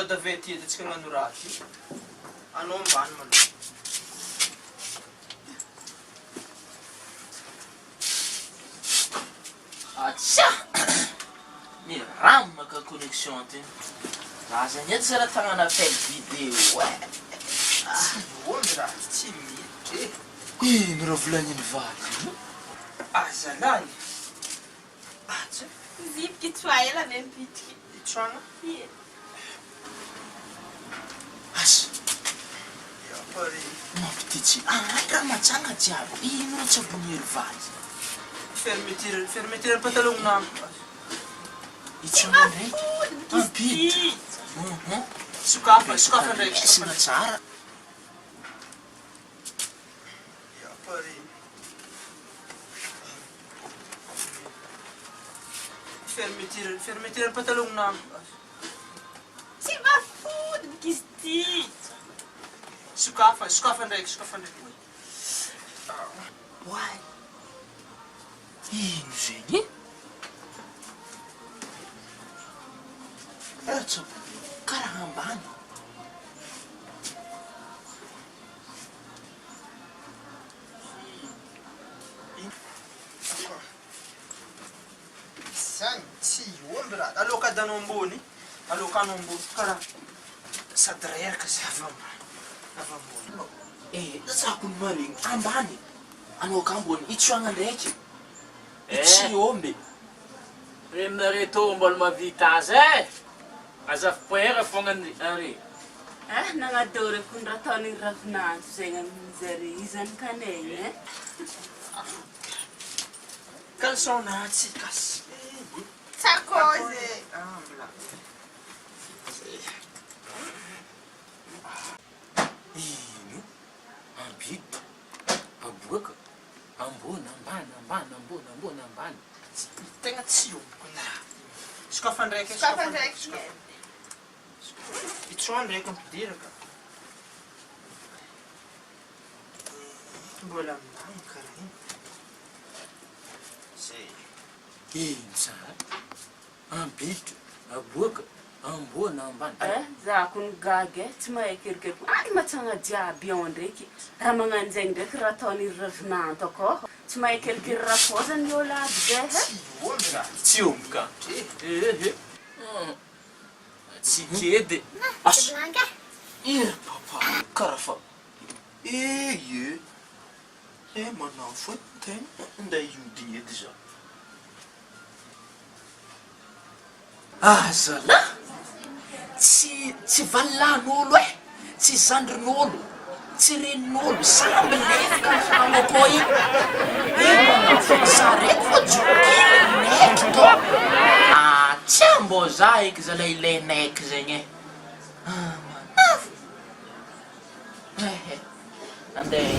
Sady avy aty edy antsika hagnano raha ty. Anao ambany malôha. Atsia! Miramaka connexion ty. Za zegny edy zala tagnana appel vidéo e. Tsy omby raha ty tsy miditra e. Ino raha volagniny valy io? Azalahy. Atsia. Zipoky tsoa ela ve mipitriky. Itsoagna? Ie. Asa. Mampititsy anaka matsanga jiaby ino raha tsy abonnery valy. Fermeture fermeture ny patalon-na. Itsoagna ndraiky. Ampiditra. Sokafa sokafa ndraiky. Esina tsara. Fermeture fermeture ny patalon-na. Tsy mba fodiko izy ity. Sokafa, sokafa ndraiky, sokafa ndraiky. Oay! Ino zegny e? Raha tsapako karaha ambany. Zany tsy omby raha. Aleo kadanao ambony, aleo kanao ambony karaha sady reraka za avy ambany, avy ambony. Eh, tsako ny maregny, ambany, anao ka ambony, itsoagna ndraiky, tsy omby. Renareo tô mbola mahavita azy eh! Aza fipoera fogna are. Eh, nagnadorako ny raha ataon'igny ravinantso zegny aminjare io zany kanegny eh. Caleçon na tsy casse. Tsakôzy e. Ah mbola. Ino? Ambiditra, aboaka, ambony, ambany, ambany, ambony, ambony, ambany. Tegna tsy ombiko na. Sokafa ndraiky, Sokafa ndraiky. Itsoa ndraiky ampidiraka. Mbola aminah karaha igny. Zay. Ino tsara? Ambiditra, aboaka, ambony, ambany. Eh, za kony gaga eh, tsy mahay kerikeriky, any matsagna jiaby ao ndraiky, raha magnano zegny ndraiky raha ataon'iry ravinanto akao, tsy mahay kerikery rafozany olo aby zay eh. Tsy omby raha. Tsy omby ka. Ehe. Tsy kedy. Asa. Eh papa, karaha fa. Eh ie. Eh manafo e, tegna ndeha hiodigny edy za. Ah zalah! Tsy tsy valilahin'olo eh! Tsy zandrin'olo, tsy renin'olo, samby lefaka ny tragno akao igny. Eh manafo e, za raiky fô jokily naiky tô. Ah tsy mbô za eky zalah ilay naiky zegny eh. Ah manafo. Eh eh. Andeha.